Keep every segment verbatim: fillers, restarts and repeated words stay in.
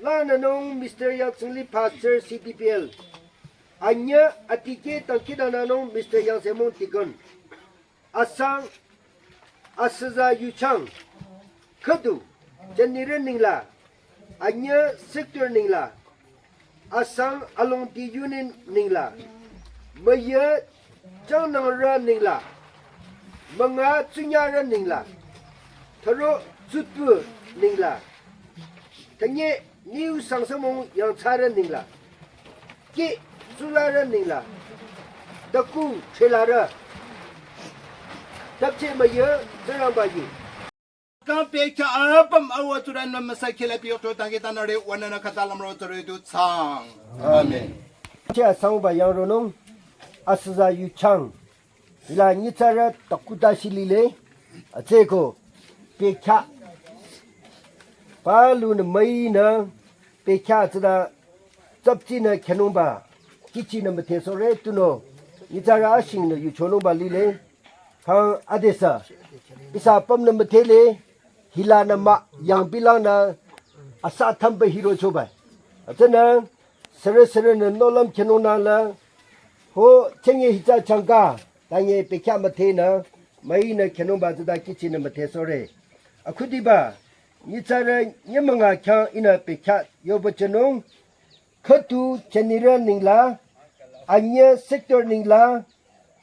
Lanü nung Mister Yang Tsingli Pastor C D P L. Anyü atikeh tangkidana nung Mister Yang Semong Deacon. Asang asüza yuchang. Khüdu, jünirü ningla. Anyü sector ningla. Asang alongti union ningla. Müyü jangnangrü ningla. Münga tsunyarü ningla. Thüro tsutpu ningla. Tanye niu sangsümong yangthsarü ningla. Kih tsularü ningla. Daku chelarü. Dapche müyü Tsingrangba yu. Kang pekya apüm awa tsuran na masa kila piyok to tangi tanare wanana kata lamro tsare du tsang. Amen. Che asangba yang ronung asüza yuchang. Ila nyitsarü takuta shilile. Atseko pekya. Palu na mai na pekya tsada tsapchi na khenungba. Kichi na mate sore tuno. Nyitsarü ashing na yuchonungba lile. Kang adesa. Isa pam na matele. Hila na ma yang bilang na asa thampa hiro choba. Atana sere sere na nolam khenung na la. Ho chenye hicha changka. Tanye pekya mate na. Mai na khenungba zada kichi na mate sore. Akhudiba. Nyitsarü nyamanga khyang ina pekya yoba chenung. Khüdu jünirü ningla, anyü sector ningla,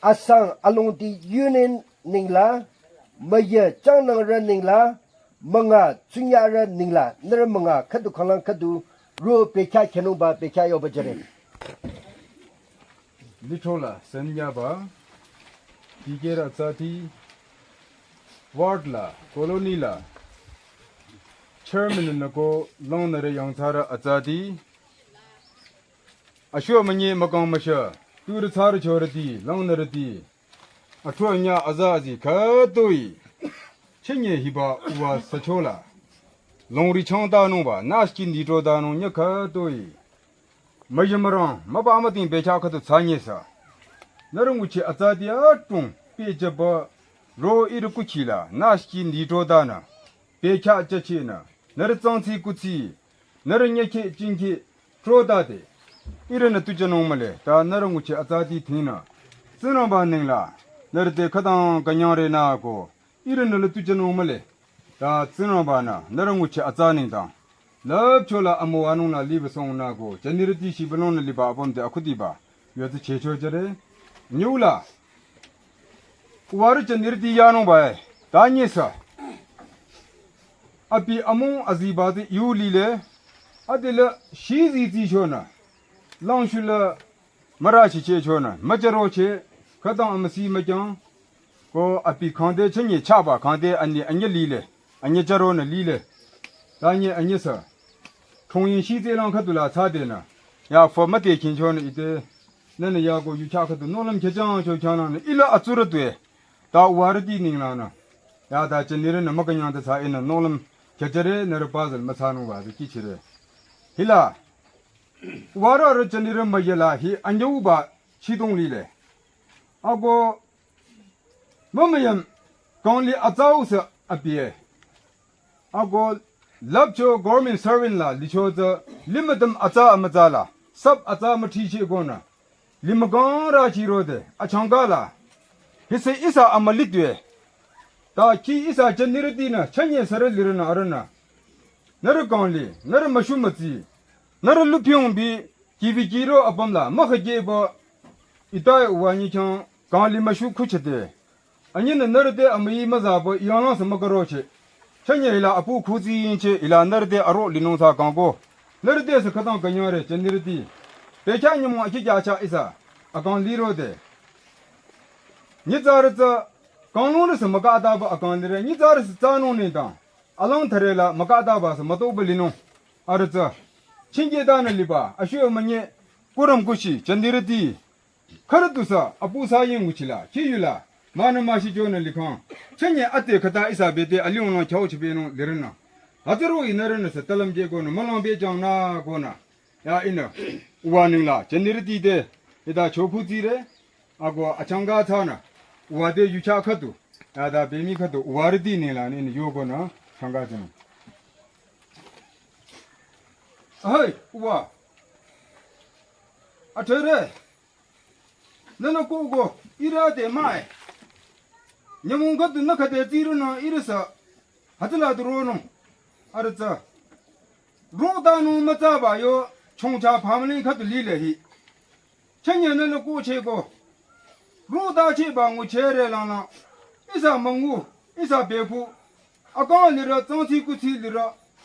asang alongti union ningla, müyü jangnangrü ningla, münga tsunyarü ningla, nührü münga khüdu khanglang khüdu ro pekya khenungba pekya yoba jüre. Lithola senyaba, dikehrü tsati, ward la, colony la, chairman nako langnürü yangthsarü atsati, Ashuwa manye makang masha, turi tsari chorati, langnarati. Achuwa nya aza azi khatoi. Chenye hiba uwa sachola. Longri chang ta nung ba, nash kin di tro ta nung nya khatoi. Maja marang, maba amating becha khatu tsanye sa. Narung uchi atsati atung, pecha ba, ro iru kuchila, nash kin di tro ta na. Becha chachi na, nari tsangtsi kutsi, nari nyekhe chingkhe, tro ta de. Iru na tuja nung male, ta nari nguchi atsati thina. Tsingrangba ningla, nari te khadang kanyang re na ko, iru na la tuja nung male. Ta Tsingrangba na, nari nguchi atsa ningtang. Lap chola amo anung na liba song na ko, janirati shi banong na liba apom de akhuti ba. Yo tsi checho jare. Nyula. Uwari janirati yanung ba e. Ta nyesa. Api amung aziba ti yu lile. Adila shi zi zi shona. Langshu la mara shi che shona. Majaro che. Khadang amasi makyang. Ko api khangde chenye chaba khangde anye anye lile. Anye jaro na lile. Tanye anye sa. Thongyin shi ze lang khadula tsade na. Ya fo mate kin shona ite. Nana ya ko yu cha khadu nolam kechang cho kyanang na. Ila atsura tue. Ta uwarati ningla na. Ya ta chenire na makanyang ta sa ina nolam kechare na ra puzzle matsanung wa kichire. Hila. Uwara ra chenire mayela hi anye uba chidong lile. Ago mamayam kangli atsau sa apie. Ago lapcho government servant la licho za limadam atsa amatsa la sab atsa mathi che gona. Limagang ra chi rode achangka la. Hise isa amalitwe. Ta ki isa janirati na chanye sara lirana arana. Nara kangli, nara mashu matsi. Nara lupyong bi kivi kiro apam la makhage ba. Itai uwa nyi kyang kangli mashu khuchate. Anyi na nara te amayi mazaba iyang lang sa makaro che. Chanye ila apu khuzi yin che ila nara te aro linung sa kangko. Nara te sa khatang kanyare janirati. Pekya nyamung aki kya cha isa. Akang liro de. Nyi tsara tsa. Kanglung ra sa makata ba akang lire. Nyi tsara sa tsanung ningtang. Alang thare la makata ba sa matoba linung. Ara tsa. Chingye ta na liba. Ashu manye. Kuram kushi. Janirati. Kharatu sa, apu sa yin wuchila, ki yula, mana mashi jona likhang. Chanye ate khata isa bete aliong lang chao chibe nung lirana. Hataro inarana sa talam je gona, malang be jang na gona. Ya ina, uwa ningla, janirati de, ida choku zire, ago achangka tsana, uwa de yucha khatu, ya da bemi khatu, uwarati ningla ni yo gona, changka jana. Ahai, uwa. Athere. Nana koko, ira de mai. Nyamung khüdu nü khüde tsirü nü irisa. Hütsüla du ronung. Arütsa. Rodanung mütsaba yo, chongcha family khüdu lile hi. Chünye nü lü kucheko. Rodacheba nguchere lanü. Ihsa müngu, ihsa bepu. Akang lirü, tsangsi kutsi lirü.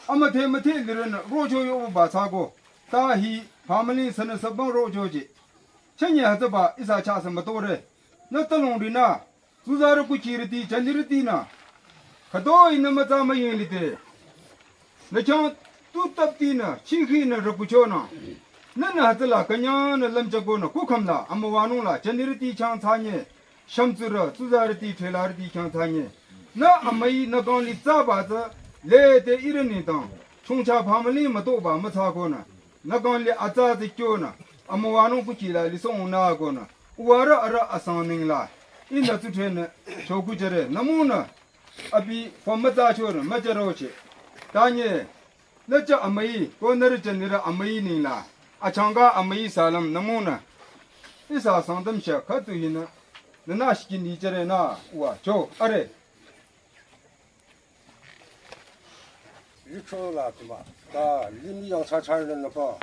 Amüthe müthe lirü nü rocho yoba tsako. Ta hi family sünü sabang rochoje. Chünye hütsüba ihsa chasa mütore. Nü talong rinü. Tsuzarü kuchirüti, chanirüti nü. Khütoi nü mütsa müyinglite. Nü chang tutapti nü, chingkhi nü rükucho nü. Nü nü hütsüla künyangnü lümchako nü, kukhamla, amüwanungla, chanirüti chang tsanye. Shamtsurü, tsuzarüti, thelarüti chang tsanye. Nü amüi nü kangli tsaba tsü, lete irini tang. Chongcha family mütoba mütsako nü. Nü kangli atsa tsü kyo nü. Amüwanung kuchila lisong nü ko nü. Uwarü arüh asang ningla. Inü tsuthe nü, chokuchere, nü münü. Abi, fo mütsa chorü, mücheroche. Tanye, nü cha amüi, ko nürü chanirü amüi ningla. Achanga amüi salam nü münü. Ihsa sangtam sha khüdu hinü. Nü nü shikin ichere nü, uwa, cho, are. Licho la tima, ta limi yang cha cha nü pa.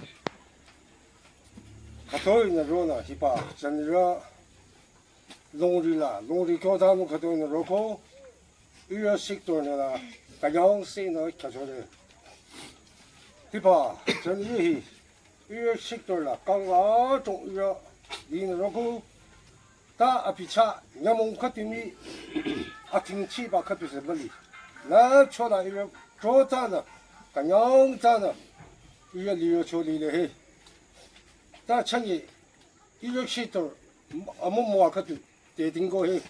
Khütoi nü ronü, hiba, chanirü, longri la, longri kyo ta nü khütoi nü roko. Ira sector nü la, kanyang se nü kachore. Hiba, chanirü hi, ira sector la, kang la, chong ira, li nü roko. Ta apicha nyamong khütimi athingchiba khütu se bali. La chola ira cho tsana, kanyang tsana, ira liro cho lile he. Ta chanyi ira shitor amumwa khütu te dingo he.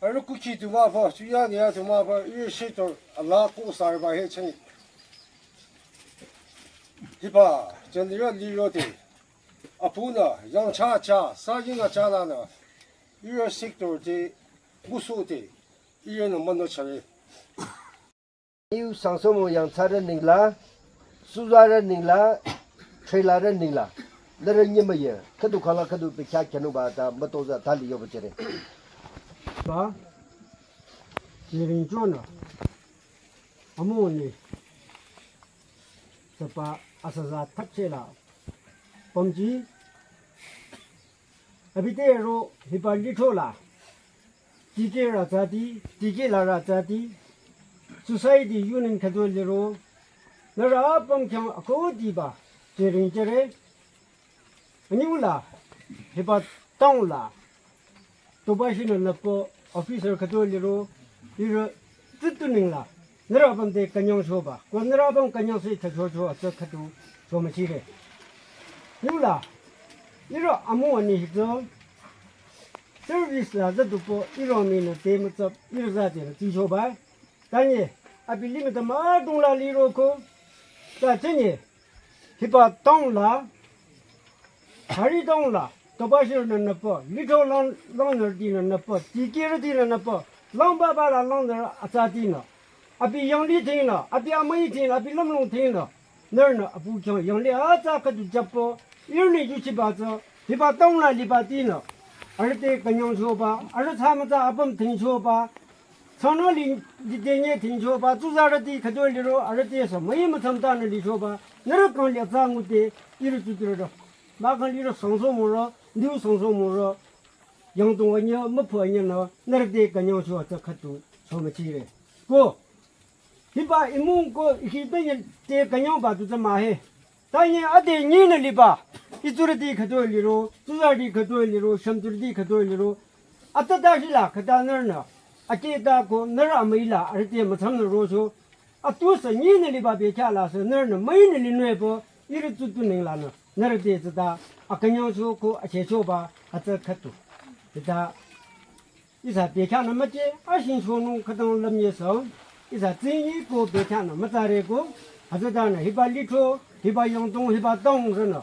Arüh kuchi tu ma pha, chuya niya tu ma pha, ira shitor ala ko sarba he chanyi. Hiba, chanira liro te. Apunü, yang cha cha, sa ying a cha la nü, ira sector te, busu te, ira nü mano chare. Yu sangsomo yang tsarü ningla, suzarü ningla, trailerrü ningla. Nührü nyima ye, khüdu khala khüdu pikha khyanu ba ta, matoza tali yoba chere. Ba, yiring chonü, amoni, sapa asaza thakchela, pamji, abite ro hiba lithola, tike ra tsati, tike la ra tsati, society union khüdu liro, nührü apüm khyang akodiba, jering jere, anyula, hiba town la, toba shinü nüpo, officer khüdu liro, liro, tutu ningla, nührü apüm te kanyang shoba, ko nührü apüm kanyang se ta cho cho, atsa khüdu, cho machire. Yula, iro amu ani hito, service la zatupo, iro mi na te matsap, iro za te na ti shoba. Tanye, abi limit ma dong la liro ko. Ta tanye, hiba town la, hari town la, toba shir na nüpo, litho lang, lang na di na nüpo, tikir di na nüpo, lang ba ba la lang na atsa di na. Abi yangli ting na, abi amai ting na, abi lamlong ting na. Nührünü apu khyang yanglih atsa khüdu jappo, irni yuchiba tsü, hiba town la liba tinü. Arüh te kanyang shoba, arüh tsü mütsa apüm thing shoba, tsünü li, li denye thing shoba, tsuzarüti khüdu liro, arüh te sü müi mütsam tanü li shoba, nührü kang li atsa ngude, iri tsutirü. Ma kang liro sangso moro, liu sangso moro, yangdong anya, müpho anya nü, nührü te kanyang sho atsa khüdu, sho müchire. Ko, hiba imung ko ihi penye te kanyang ba tu tsü mahe. Tanye ade nyinü liba. Itsurüti khüdu liro, tsuzarüti khüdu liro, shamtsurüti khüdu liro. Atata shila khüta nührünü. Ake ta ko nührü amüila arüh te mütsamnü rocho. Atu sü nyinü liba bekya la sü nührünü müinü linwe po iri tsutu ninglanü. Nührü te tsüta akanyang sho ko achecho ba atsa khüdu. Tsüta Ihsa bekyanü müche, ashin shonung khütang lümye sü, ihsa tsinyi ko bekyanü mütsare ko, hütsütanü hiba litho, hiba yongdong, hiba tong rünü.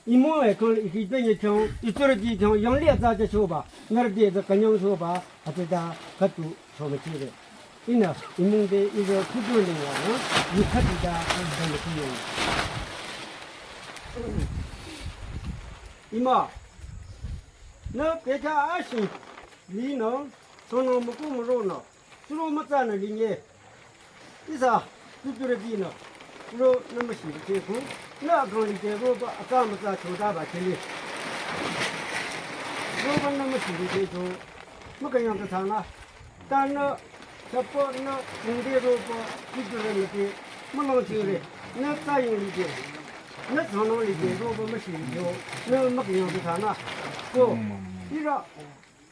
Imu e kong ihi benye khyang, itsurüti khyang, yangli atsa te choba, nührü te tsü kanyang choba, hütsüta khüdu chomüchire. Ihnü, imungde ihrü tutu nengla, ha? Yukha tida, ha, dana kuyo. Ima, nü pekha ashi, linü, sono muku muro nü, suro mütsa nü linye. Ihsa, tutu re binü, suro nü müshi ke ku, nü akang li ke roba, akang mütsa choda ba keli. Roba nü müshi ke ku, mükanyang ke sana. Tanü, support nü, tungde roba, tutu re nü ke, mülong ching re, nü tsaying li ke, nü tsano li ke, roba müshi li ke, nü mükanyang ke sana. Ko, ira,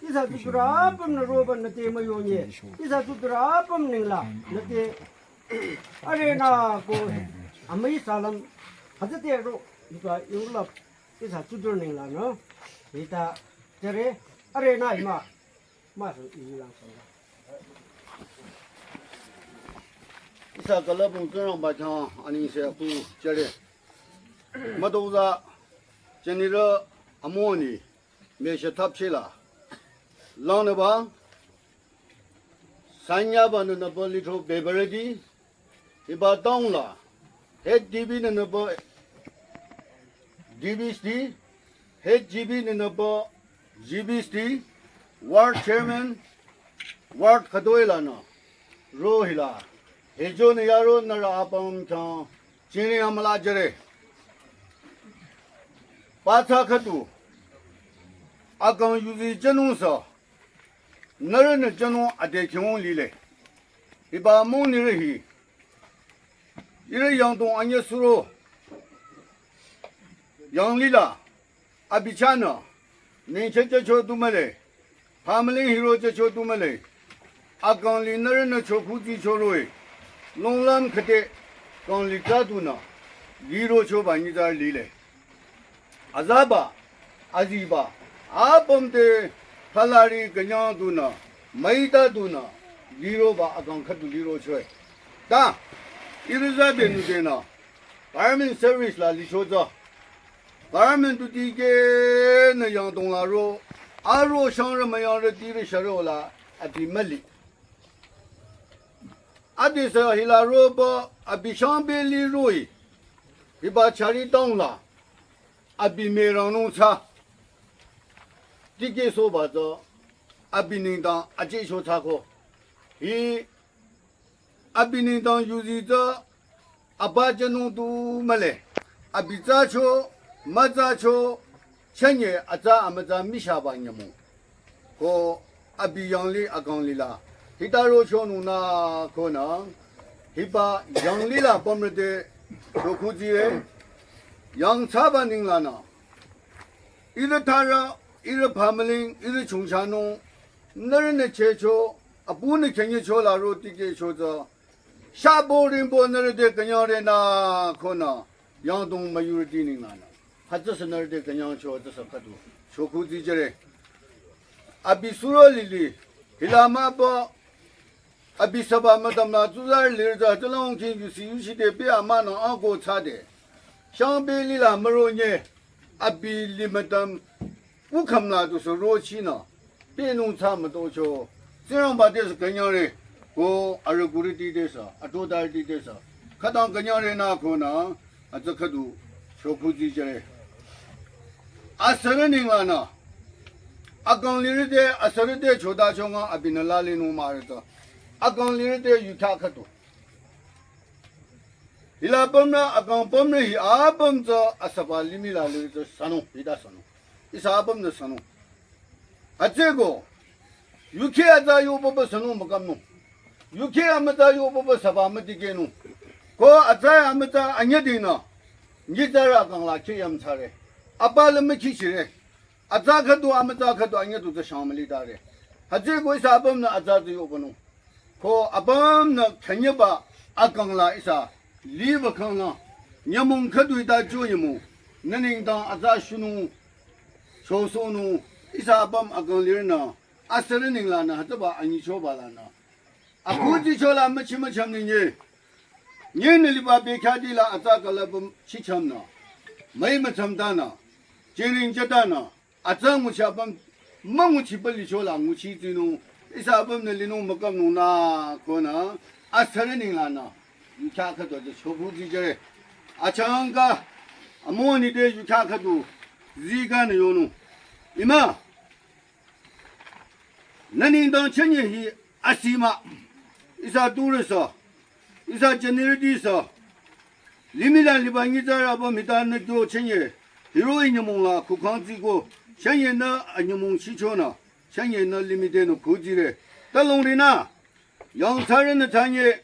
ihsa tuturü apüm nü roba nü te müyonye. Ihsa tuturü apüm nengla nü te arena ko amüi salam hütsü te ro iba yulap ihsa tuturü nengla nü. Hita tere arena ima. Ma su ilang sanga. Ihsa külüpung Tsingrangba khyang anengse aku chere. Mütozah chenirü amüni mesha thapchela. Langnüba, sanyaba nünüba litro beberedi, hiba town la, head D B nünüba D B S D, head G B nünüba G B S D, ward chairman, ward khütoi lanü, ro hila, hejo nü yaro nührü apüm khyang, chini amüla jüre. Patsa khüdu, akang yuzi jünung sa, nührünü jünung ade khyong lile. Hiba mong nirü hi, ihrü yangdong anye suro, yanglila, abi chanü, nengche checho tu mühle, phamüling hiro checho tu mühle, akang li nührünü chokhu zi choroi, longlam khüte, kang li tsa tunü, liro choba nyitsarü lile. Azaba, aziba, apüm te, thalari künyang tunü, müita tunü, liroba akang khüdu liro choi. Ta, ihrü zabe nü denü, government service la lichoza. Government tu tikehnü yangdong la ro, aro shangrü müyangrü tirü sharo la, abi müli. Adesü hila roba, abi shangbe li roi, hiba chari town la, abi merangnung tsa, tikehsoba tsü, abi nengdang ajecho tsako. Hi abi nengdang yuzi tsü, aba jünung tu mühle, abi tsacho, mütsacho, chünye atsa amütsa mishaba nyümong. Ko abi yangli akang lila, hita rochonung nü konü, hiba yanglila pümrü te, chokhu ziye, yangthsaba nenglanü, ihrü tharü, ihrü phamüling, ihrü chongchanung, nührünü checho, abunü khenyecho la ro tikehcho tsü, shabo ringbo nührü te künyangre nü konü, yangdong müyurüti nenglanü. Hütsüsü nührü te künyangcho hütsüsü khüdu, chokhu zi jüre. Abi suro lili, hila müba, abi saba müdam la tsuzarü lirü tsü hütsülang khin yusi yusi de pe amünü ako tsade. Shangbe lila müronye, abi li müdam, ukham la tu sü rochinü, penung tsa mütocho, Tsingrangba desü künyangre, ko arüh kurüti desü, atodarüti desü, khütang künyangre nü konü, atsü khüdu, chokhu zi jüre. Asürü nenglanü, akang lirü te, asürü te choda chonga abinü lalinung mürü tsü, akang lirü te yukha khüdu. Hila pümrü, akang pümrü hi apüm tsü asaba limih la lirü tsü sünung, hita sünung. Ihsa apümnü sünung. Hütsüko, yukhi atsa yohpüba sünung mükamnung. Yukhi amütsa yohpüba saba mütikehnung. Ko atsa amütsa anyüdinü, nyitsarü akang la khe yam tsare. Apa la mükhi chire. Atsa khüdu amütsa khüdu anyüdu tsü shang mülitare. Hütsüko ihsa apümnü atsa tsü yohpünung. Ko apümnü khünyeba akang la ihsa liba khangnü nyümong khüdu hita cho nyümong. Nü nengdang atsa shunung, chosohnung, ihsa apüm akang lirünü, asürü nenglanü, hütsüba anyichoba lanü. Akhuti chola müchi mücham ninye. Nyenü liba bekhyadi la atsa külüpüm chichamnü. Müi mücham tanü. Chiring chatanü. Atsa nguchi apüm, münguchiba lichola nguchi tsinung, Ihsa apümnü linung mükümnung nü konü asarü ninglanü yukhyah khüdu tsü chokhu tsijüre. Achangka amüwanite yukhyah khüdu tsikanü yonung. Ima, nü nengdang chünye hi asi mah. Ihsa turü sü, ihsa jünirüti sü, limih la liba nyitsarü apüm hita nü kyo chünye hiroh-i nyümong la kukhang tsiko, chünye nü anyümong shichonü, chünye nü limih tenü kutsire. Ta longrinü, yangthsarünü thsanye,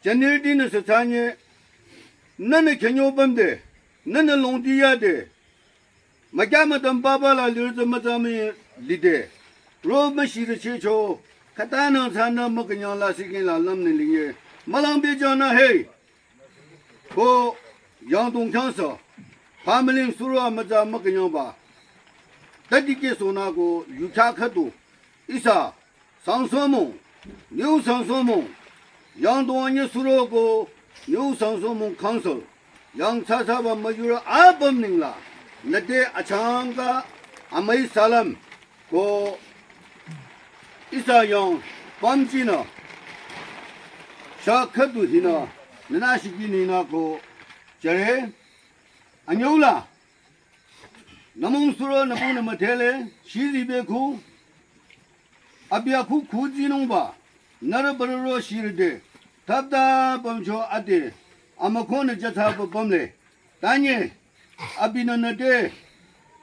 jünirütinü sü thsanye, nünü khenyo pümde, nünü longti yade, mükya mütam papa la lirü tsü mütsami lide, ro müshirü chehcho, khütanang thsanü mükünyang la sikin la lümnü linye, mülang bejanü he. Ko yangdong khyang sü, pamüling suro amütsa mükünyangba, ta dikehsohnü ko yukhyah khüdu, ihsa Sangsomong, New Sangsomong, yangdong anye suro ko New Sangsomong Council, yangthsa thsaba müyurü apüm nengla, nüte achangka amüi salam ko ihsa yang pümjinü, shah khüdu hinü, nünü shiki ninü ko, jüre, anyüla, nümong suro nübünü müdhele, shizi bekhu, abi akhu khu tsinungba, nührü bürüro shirüde, thapta pümcho ade, amükhonü jüthsaba pümle, tanye, abinü nüte,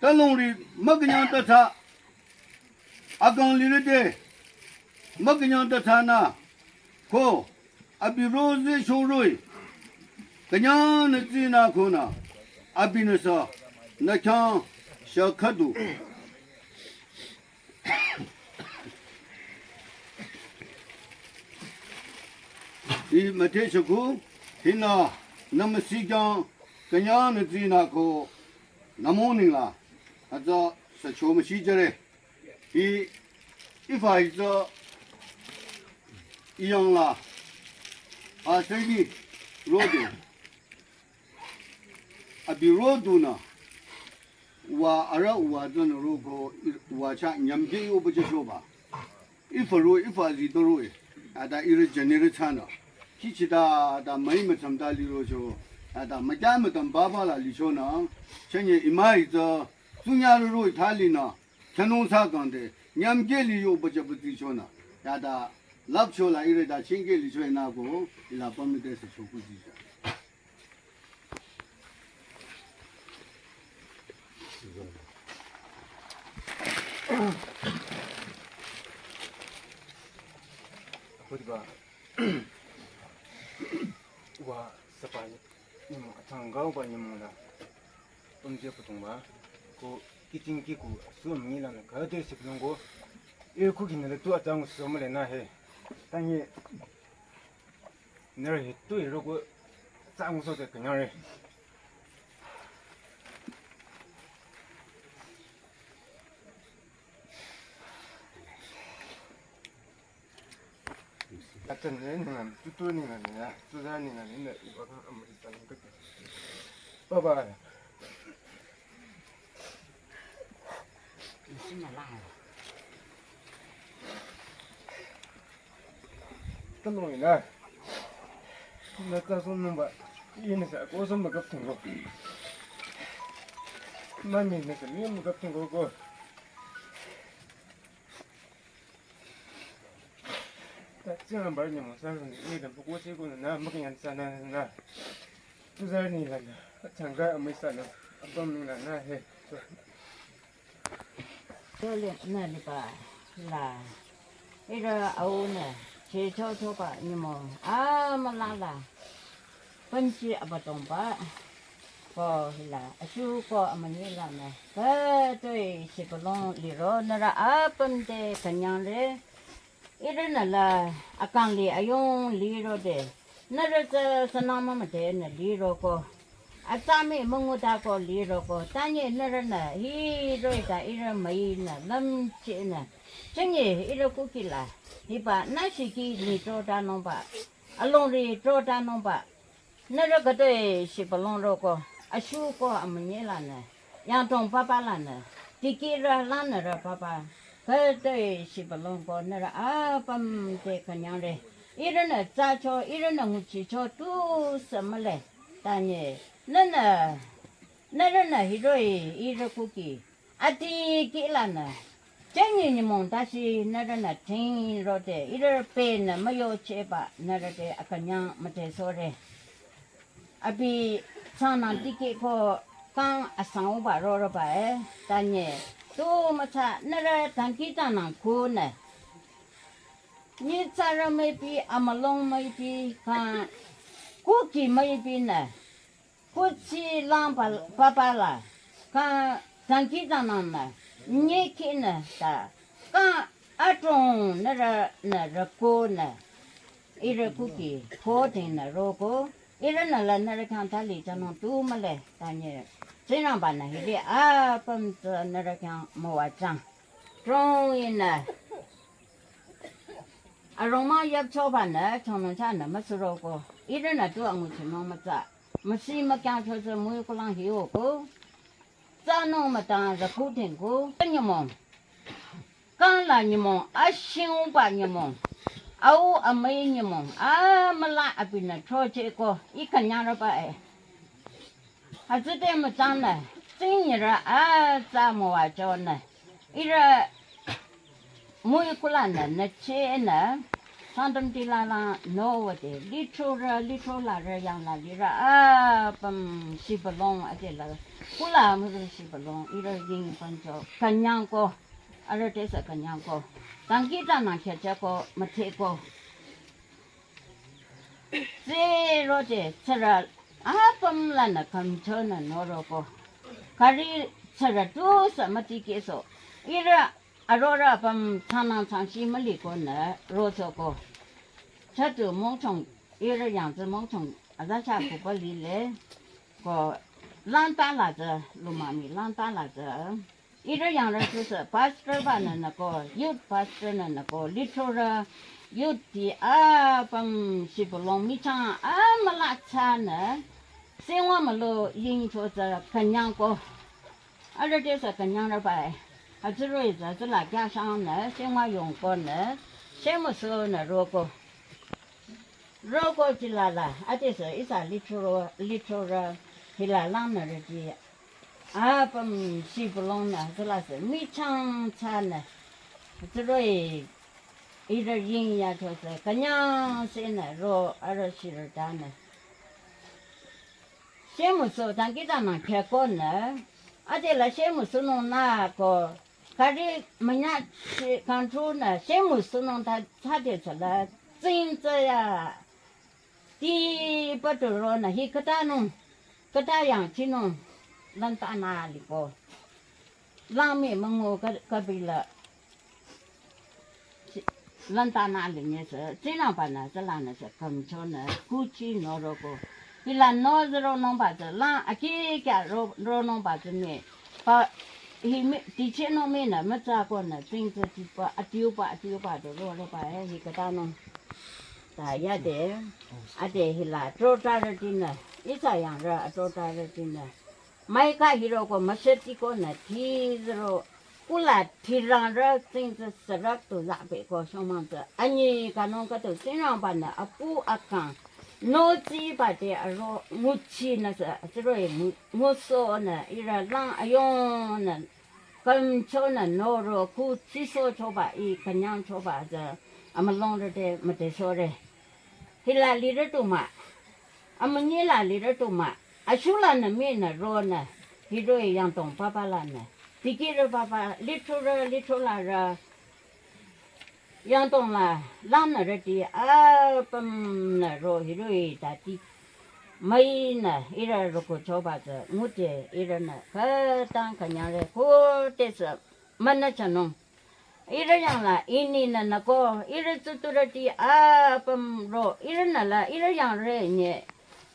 ta longri mükünyang ta thsa, akang lirüte, mükünyang ta thsanü, ko, abi ro zehcho roh-i, künyangnü tsinü konü, abinü sü, nü khyang, shah khüdu. Hi müdhe shükhu, hinü, nü müsi khyang, künyangnü tsinü ko, nümong nengla, atsa, sücho müshijüre. Hi, ifa hi tsü, iyangla, asüni, rode, abi ro dunü, wa arüh wa tsünü roko, i-, wa chah nyümkeh yoba jüchoba. Ifa ro, ifa zi to ro-i, ata ihrü jünirü thsanü. Khichita, ata müi mütsamta lirocho, ata mükya mütam papa la lichonü, chünye ima hi tsü, tsunyarü ro-i thalinü, thsanung thsa kangde, nyümkeh li yoba jüba tsichonü, yata, lüpcho la ihrü ta chingkeh lichoinü ko, ila pümite sü chokhu tsijü. Wa sapa nyümong, achangka uba nyümong la, pümje pütongba, ko kiching kiku, sü münyi lanü, khüde sipnung ko, e kuki nüle tu achang sü müle nü he. Tanye, nührü hi tu iro ko, achang sü te künyangre. Atan ne ne, tutu ne ne, tuza ne ne, ne, iba kan amri tan ke. Baba. Tano ina. Na ta son namba. Ina sa ko son magap tungo. Mami ne ka ni magap tungo ko. Ta tsingam bar nyümong sa ni, ni da bu ko se ko na, ma kan sa na na. Tu za ni la na. Changka amai sa na. Abam ni la na he. Tole na liba la. Ihrü au na. Che cho cho ba nyümong. A ma la la. Pünji abüdongba ko hila, ashuko amünyi lanü, khütoi shibülung liro nührü apüm te künyangre, ihrünü la akang li ayung lirode, nührü tsü sünang mümüdhenü liroko, atsa mii münguta ko liroko, tanye nührünü hiroh-i ta ihrü müinü lümchehnü, chünye ihrü kuki la, hiba nü shiki ni trotanungba, alongri trotanungba, nührü khütoi shibülung roko, ashuko amünyi lanü, yangdong papa lanü, dikehrü lanü rü papa, Khütoi shibülung ko nührü apüm te künyangre. Ihrünü tsacho, ihrünü nguchicho tusü mühle. Tanye, nühnü, nührünü hiroh-i ihrü kuki. Adikehlanü. Jenyi nyümong tase nührünü ting rode, ihrü penü müyochehba nührü te akünyang müdhesohre. Abi thsangnyang dikeh ko kang asang uba roroba e, tanye. Tu mütsa nührü dangkhidangnang kunü. Nyitsarü müipi, amülung müipi, kang kuki müipinü. Kuthsi lang pa, papa la, kang dangkhidangnangnü, nyekinü ta, kang adrong nührünü rükonü, ihrü kuki, kodengnü roko, ihrünü la nührü khyang thali thsanung tu mühle, tanye, Tsingrangba-nü hiri apüm tsü nührü khyang müwajüng. Drong inü, arongmang yapchobanü, chongnung chanü müsuroko, ihrünü tu anguchinung mütsa. Müsi mükyang chotsü müi kulang hioko. Tsanung mütang rüku tingku. Nyümong. Kangla nyümong. Ashingba nyümong. Au amüi nyümong. Amüla abinü chochehko. I künyangrüba e. Hütsüde mütsangnü. Tsingrü atsa müwajünü. Ihrü müi kulanü nüchehnü, Sangtamti lalang nowüde, lithrorü, lithrolarü yangla lirü, apüm shibülung adela, kula müzü shibülung, ihrü ying pangcho, künyangko, arüh tesü künyangko, dangkhidangnang khyachako, müthehko. Tsü rode, tsürü, apüm lanü kümchonü noroko. Kari tsürü tusü mütikehsoh, ihrü arorü apüm thsangnang thsangshi mülikonü rosoko. Chatu mongchong, ihrü yangtsü mongchong, azacha kupa lile. Ko langta latsü, lumami langta latsü. Ihrü yangrü tusü pastor banü nüko, youth pastor nü nüko, lithro youth ti apüm shibülung michang amüla thsanü, singwa mülo yingchotsü künyangko. Arüh tesü künyangrüba e. Hütsü roh-i tsü tsüla kyashangnü, shengwa yongkonü, shemüsunü roko. Roko chilala, adesü ihsa lithro, lithro, hila langnürüti. Apüm shibülungnü, tsülasü, michang thsanü. Hütsü roh-i, ihrü yingyachotsü, künyangsehnü, ro, arüh shirütanü. Shemüsu dangkhidangnang khyükonü, adela shemüsunung nüko, kari münya shi kangchonü, shemüsunung ta, thsadesüla, tsingtsü ya, ti paturonü, hi khütanung, khüta yangchinung, lantanü liko. Langmi müngu ka, kabila. Lantanü linyesü, Tsingrangbanü, tsülanüsü, kümchonü, kuchi noroko. Hila nozüronungba tsü, lang akikya ro, ronungba tsü mi. Pa, hi mi, tichehnung minü, mütsakonü, tsingtsü tipa, adiuba, adiuba do roroba, eh, hi khütanung. Ta yade, ade hila, trotarütinü, ihsa yangrü, trotarütinü. Maika hiroko müsütikonü tizüro kula thirangrü tsingtsü sürük tu lapeko shomang tsü anyi kanung khüdu Tsingrangbanü apu akang notsiba te aro nguchinüsü tsüroh-i ngu, ngusohnü ihrü lang ayongnü kümchonü noro kuchisohchoba i künyangchoba tsü amülungrü te müdhesohre. Hila lirü tu mah. Amünyila lirü tu mah. Ashulanü minü ronü. Hiroh-i yangdong papa lanü. Dikehrü papa, lithro, lithrolarü. Yangdong la, lanürüti, apümnü ro, hiroh-i tati. Müinü, ihrü rokochoba tsü, ngude, ihrünü, khütang künyangre, khodesü, münüchanung. Ihrü yangla ininü nüko, ihrü tsuturüti apüm ro, ihrünü la, ihrü yangrü nye,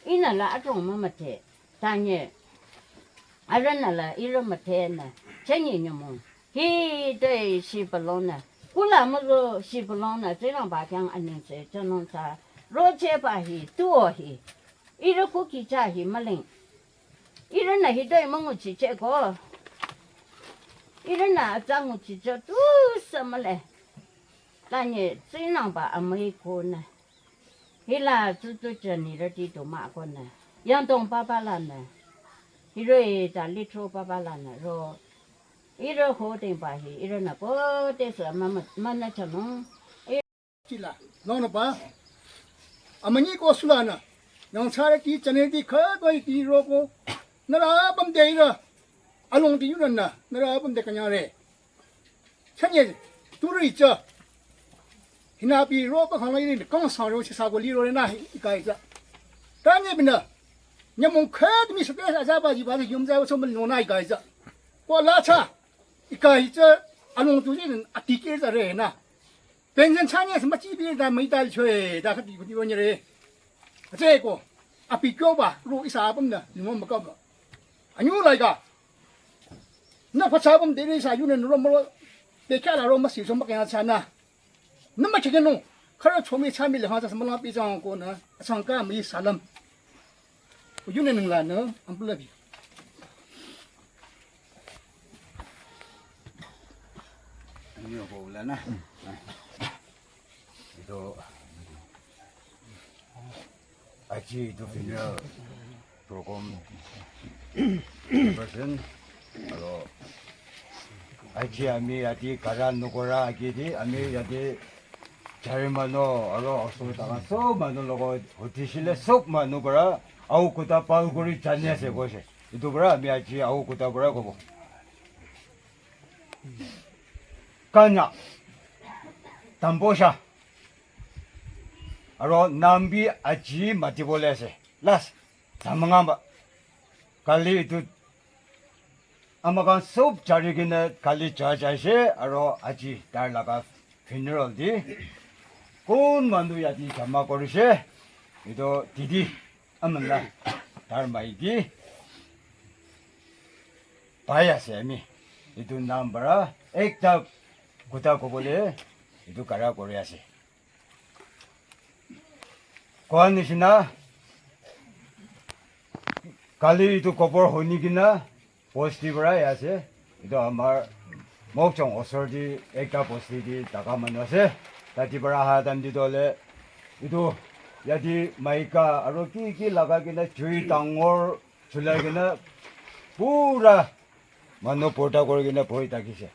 ihnü la adrong mümüdhe, tanye, arühnü la ihrü müdhenü, chenyi nyümong, hitoi shibülungnü, kula mülo shibülungnü, Tsingrangba khyang anengse, chonungsa, rochehba hi, tuo hi, ihrü kuki cha hi müling, ihrünü hitoi münguchichehko. Ihrünü atsa nguchicho tusü mühle. Tanye tsinangba amüi konü. Hila tsutsu jünirüti du mah konü. Yangdong papa lanü. Hiroh-i ta litro papa lanü ro. Ihrü ho dengba hi, ihrünü ko tesü mama, mama chanung. Chila, nongnü ba. Amünyi ko sulanü. Yangthsarüti jünirüti khütoi ti roko. Nührü apüm te ihrü. Alongti yunü nü. Nührü apüm te künyangre. Chünye, turi tsü. Hina bi ro pa khang la yini kang sang ro si sa ko li ro na ikai tsü. Tanye binü. Nyümong khütoi mi sa te sa ba ji ba yum za so mün nü ikai tsü. Ko la tsü. Ikai tsü. Alongtu yini ati ke tsü re na. Pension chünye si müchi bi da müi da chwe da khüti kuti wonye re. Atse ko. Abi kyo ba ro ihsa apüm nü. Nyümong mükaba. Anyu lai ka. Nü phacha bam deri sa yunü nü ro müro. Te kya la ro müsi so mükya chanü. Nü müchikenung. Khürü chomi chami le hangsa samalang pi jang konü. Asang ka mi salam. Yunü ninglanü. Ampula bi. Anyo ko la na. Ito. Aji ito funeral program person. Aro aji ami yati kara nukora agi di ami yati jari manu aro aso taka sob manu logo hotishile sob manu para au kuta pal kori jani ase koise. Ito para ami aji au kuta para kobo. Kanya. Tambosha. Aro nambi aji matibole ase. Last. Tamangamba. Kali itu ama khan sob jari kena kali church aise. Aro aji tar laga funeral di. Kon manu yati jama korise. Itu didi. Amanda, tar maiki pai ase ami. Itu nam para ekta kuta kobole itu kara kori ase. Koa nishina, kali itu kobor honi kena bosti para ahi ase. Itu amar Mokjong osor di ekta bosti di taka manu ase. Tati para aha time di tole itu yati maika aro ki ki laga kena jui dangor chulai kena pura manu porda kori kena bohi thakise.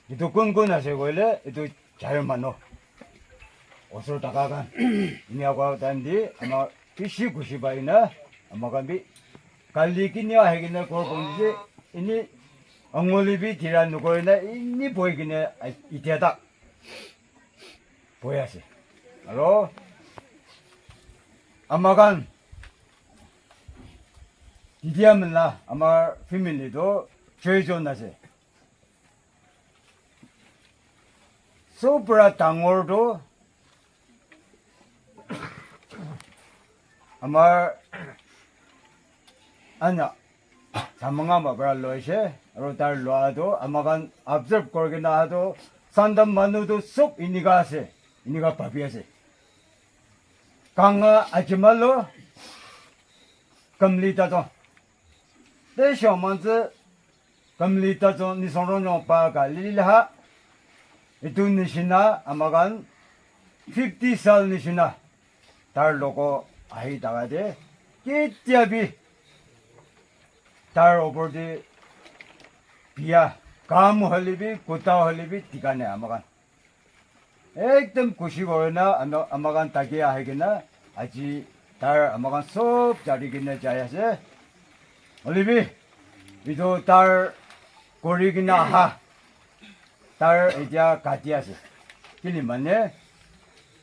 Itu kun kun ase koile itu jari manu. Osor taka khan. Ini akwa time di ama bishi khushi pai na ama khan bi kali kini ahi kena ghor pon dise ini anguli bi thira nukori na ini bohi kena itia tak bohi ase. Aro ama khan didia mela ama family to choi jon ase. Sob para dangor to amar anya Samanga ma para loise, aro tar loa to ama khan observe kori kena aha to Sangtam manu to sob inika ase, inika bhabi ase. Kanga ajima lo kamli ta to. Te shomang tse kamli ta to nisong rong yong pa ka lili ha. Itu nishina ama khan fifty sal nishina tar logo ahi thaka de ketia bi tar opor de biya kam hole bi kuta hole bi thika nai ama khan. Ekdom khushi kori na ama, ama khan thaki ahi kena aji tar ama khan sob chari kena jai ase. Hole bi itu tar kori kena aha tar etia kati ase. Kili mane,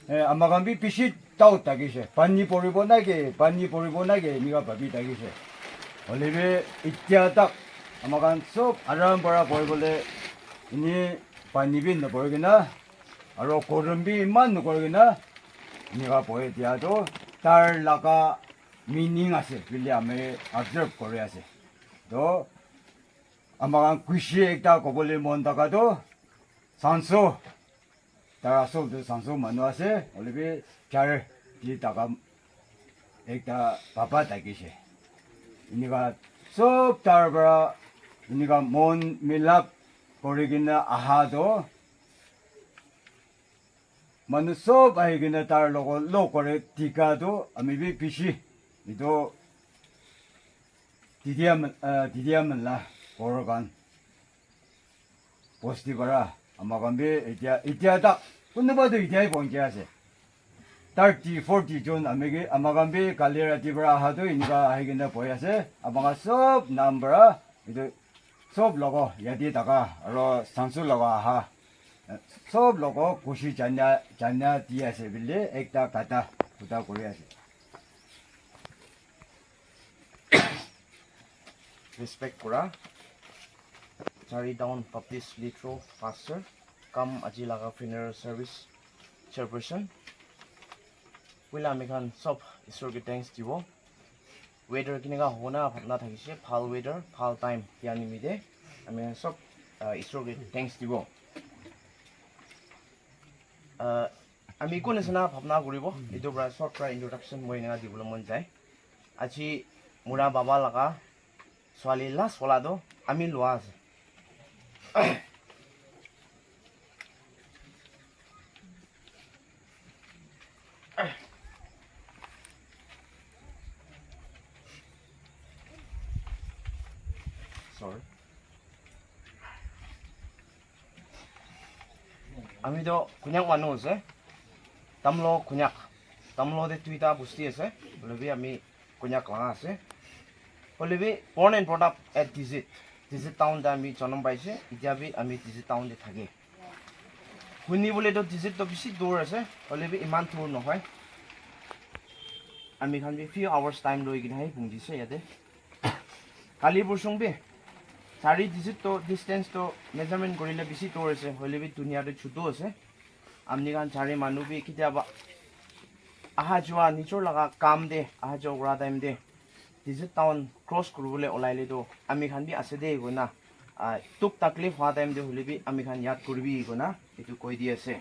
eh, ama khan bi bishi doubt thakise. Pani poribo naki, pani poribo naki, enika bhabi thakise. Hole bi etia tak ama khan sob aram para bohibole ini pani bi nopori kena, aro gorom bi iman nokori kena, enika bohi dia to tar laga meaning ase, bili ami observe kori ase. To, ama khan khushi ekta kobole mon thaka to, Sangso, tar asol to Sangso manu ase, hole bi char di thaka ekta baba thakise. Enika sob tar para Inika mon milap kori kena aha to. Manu sob ahi kena tar logo lo kore tika to ami bi bishi. Ito titiya man, ah, titiya man la koro kan. Posti bara, ama khan bi itya, itya ta, kunuba tu itya hi pohunchi ase. Thirty, forty jon ami ke, ama khan bi kali rati bara aha tu inika ahi kena bohi ase. Ama khan sob nam bara, itu sob logo, yate thaka, aro Sangsu logo aha. Sob logo khushi jana, jana di ase bile, ekta kata, kuta kori ase. Respect kura. Chari Town Baptist Lithro Pastor, kam aji laga funeral service chairperson. Puila ami khan sob Isor ke thanks dibo. Weather kineka hobo na bhabna thakise, bhal weather, bhal time diya nimite. Ami khan sob, ah, Isor ke thanks dibo. Ah, ami kone sana bhabna koribo, itu pra short pra introduction moi eneka dibole mon jai. Aji mura baba laga swali last wala to ami lua ase. Sorry. Ami to Konyak manu ase. Tamlo Konyak. Tamlo te duita bosti ase. Hoilebi ami Konyak laga ase. Hoilebi born and brought up at Tizit. Tizit town te ami jonom paise. Itya bi ami Tizit town te thake. Hunibole to Tizit to bishi dur ase. Hoilebi iman dur nohoi. Ami khan bi few hours time loi kena hi pungji se yate. Kali bursong bi, chari Tizit to distance to measurement korile bishi dur ase, hoilebi dunia to chutu ase. Ami khan chari manu bi ketiaba aha jua nijor laga kam te, aha jua kura time te, Tizit town cross koribole olaile to, ami khan bi ase de koina, ah, dukh taklif hua time te hoilebi ami khan yad koribi koina, itu koi di ase.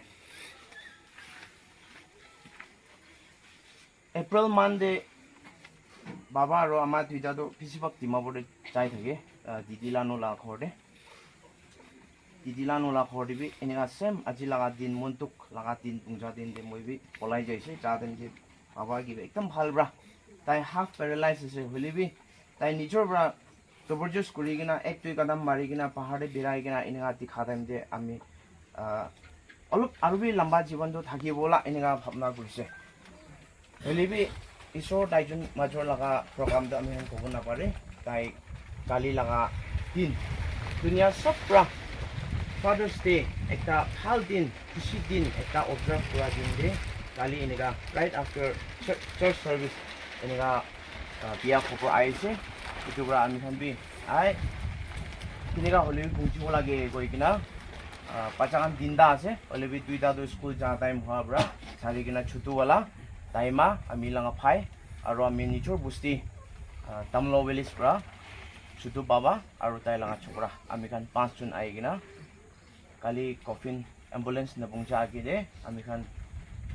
April month te baba aro ama duita to besibhag Dimapur te jai thake, ah, didi lanu la ghor te. Didi lanu la ghor te bi eneka same aji laga din mon dukh laga din pungja din te moi bi polai jaise, ja time te baba ki bi ekdam bhal pra. Tai half paralyzed ase hoilebi tai nijor pra Zabarjos kuri kena, ek dui kadam mari kena, bahar te birai kena, eneka dikha time te ami, ah, olop aru bi lamba jiban to thakibo la, eneka bhabna kurise. Hoilebi, Isor taijon major laga program to ami khan kobo napare. Tai kali laga din, dunia sob pra Father's Day, ekta bhal din, khushi din, ekta observe kura din te, kali eneka right after church, church service, eneka ah, biya khobor aise, itu pra ami khan bi, ai, kineka hoile bi pungchibo lage koi kena, ah, bacha khan tinta ase, hoile bi duita tu school ja time hua pra, chari kena chutu wala, tai ma, ami laga bhai, aro ami nijor bosti, ah, Tamlo village pra, chutu baba, aro tai laga chokra, ami khan panch jon ahi kena, kali coffin ambulance nabungcha agi de, ami khan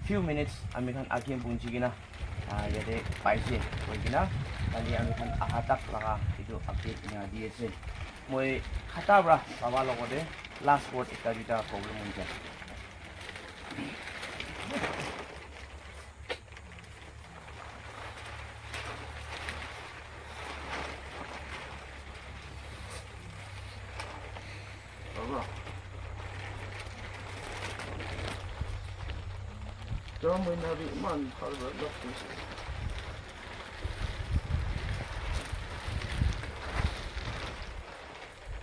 few minutes, ami khan agi bungchi kena, ah, yate paise, koi kena, kali ami khan aha tak laga, itu update niya di ase. Moi khata pra, baba logote, last word ekta duita problem hunja. Baba. Tamui nari man harba lakti.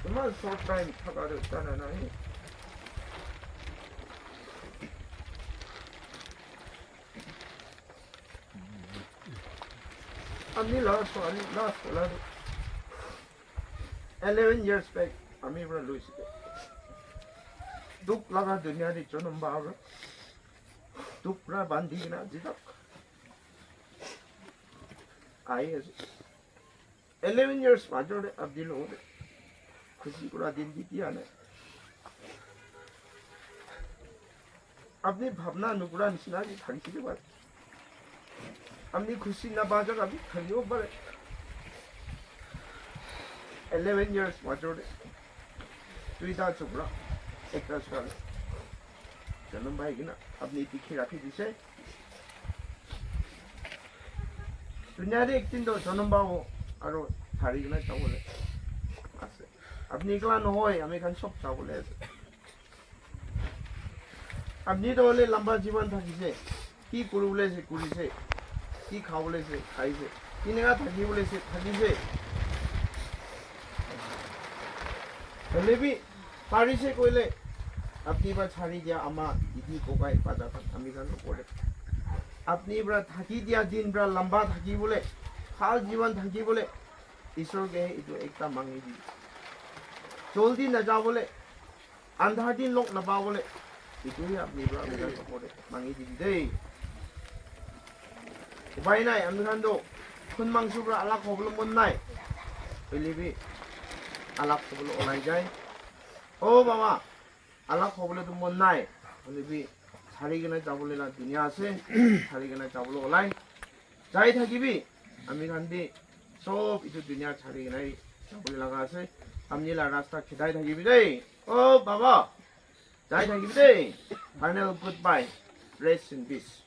Iman short time thakare tana nahi. Ami last, ami last la. Eleven years back, ami pra luisi. Dukh laga dunia te jonom ba pra. Dukh pra bandi kena jidak. Ai ase. Eleven years major te apni logote khushi kura din bi diya nai. Apni bhabna nukura nisina bi thakise de ba. Apni khushi napa jaga bi thakibo pare. Eleven years major de. Tuita chopra. Ekta sukal. Janam bhai kina. Apni dikhi rakhi dise. Dunia de ekdin to janam pabo. Aro thari kina jabole ase. Apni ekla nohoi, ami khan sob jabole ase. Apni to hole lamba jiban thakise, ki kuribole ase kurise, ki khabole ase khaise, kineka thakibole ase thakise. Hoilebi parise koile, apni pra chari diya ama, didi, kokai, bhai khan, ami khan opor de. Apni pra thaki diya din pra lamba thakibole, bhal jiban thakibole, Isor ke etu ekta mangi di. Joldi najabole, andhar din log napabole, etu hi apni pra ami khan opor de mangi dibi de. Upai nai, ami khan to khun mangso pra alag hobole mon nai. Hoilebi alag hobole olai jai. O mama, alag hobole to mon nai. Hoilebi chari kena jabole la dunia ase. Chari kena jabole olai. Jai thakibi, ami khan bi sob etu dunia chari kena jabole laga ase. Apni la rasta khidai thakibi de. O baba, jai thakibi de. Final goodbye. Rest in peace.